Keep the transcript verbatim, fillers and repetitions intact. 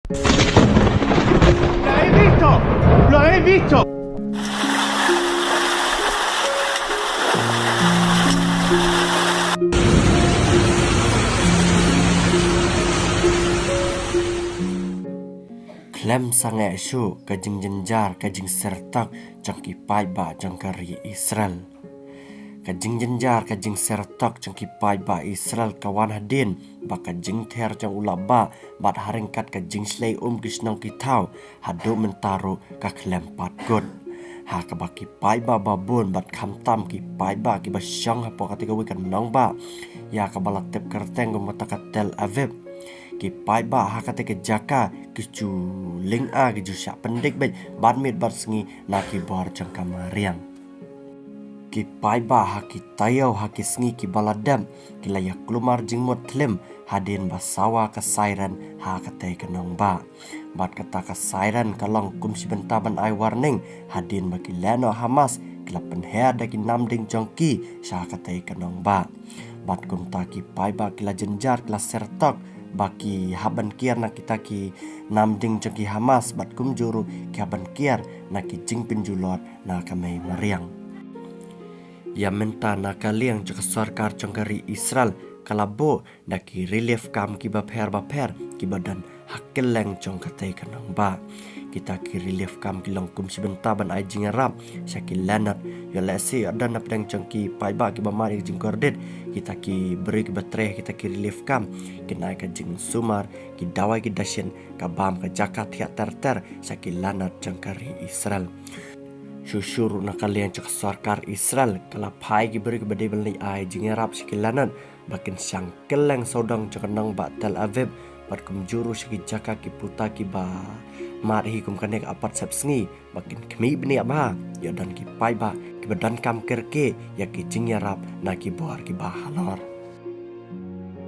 Lo habéis visto, lo habéis visto. Khlem sangeh shuh ka jingjynjar ka jingsertok jong ki paidbah jong ka ri Israel. Ka jingjynjar ka jingsertok jong ki paidbah Israel ka wan hadien ba ka jingther jong u Lahbah bad ha ryngkat ka jingshlei um ki shnong ki thaw haduh mynta ruh ka khlem pat kut. Ha kaba ki paidbah babun bad khamtam ki paidbah kiba shong hapoh kata kawei ka nongbah, ïa kaba la tip kyrteng kum kata ka Tel Aviv. Ki paidbah ha kata ka jaka ki ju lynga ki ju shah pyndik beit bad miet bad sngi na ki bor jong ka mariang. Ki paidbah ha ki taïew ha ki sngi kiba la dep ki la ïa kulmar jingmut thlim hadien ba sawa ka siren ha katei ka nongbah. Bad kata ka siren ka long kum shi bynta ban ai warning hadien ba ki lehnoh Hamas ki la pynher da ki namding jong ki sha katei ka nongbah. Bad kumta ki paidbah ki la jynjar ki la sertok ba ki hap ban kiar na kita ki namding jong ki Hamas bad kumjuh ruh ki hap ban kiar na ki jingpynjulor na ka mei mariang. Ïa mynta na ka liang jong ka sorkar jong ka ri Israel ka la buh da ki relief camp kiba pher ba pher kiba don ha kylleng jong katei ka nongbah. Kita ki relief camp ki long kum shi bynta ban ai jingïarap sha ki lanot. Ïoh lehse ïoh don na pdeng jong ki paidbah kiba mad ïa ka jingkordit, kita ki briew kiba trei kita ki relief camp kin ai ka jingsumar, ki dawai, ki dashin, ka bam, ka jaka thiah ter ter sha ki lanot jong ka ri Israel. Shuh shuh ruh na ka liang jong ka sorkar Israel ka la phai ki briew kiba dei ban leit ai jingïarap sha ki lanot ba kin shang kylleng sawdong jong ka nongbah Tel Aviv bad kumjuh ruh sha ki jaka ki puta kiba mad hi kum kane ka apot sepsngi ba kin khmih bniah bha ïa don ki paidbah kiba donkam kyrkieh ïa ki jingïarap na ki bor kiba halor.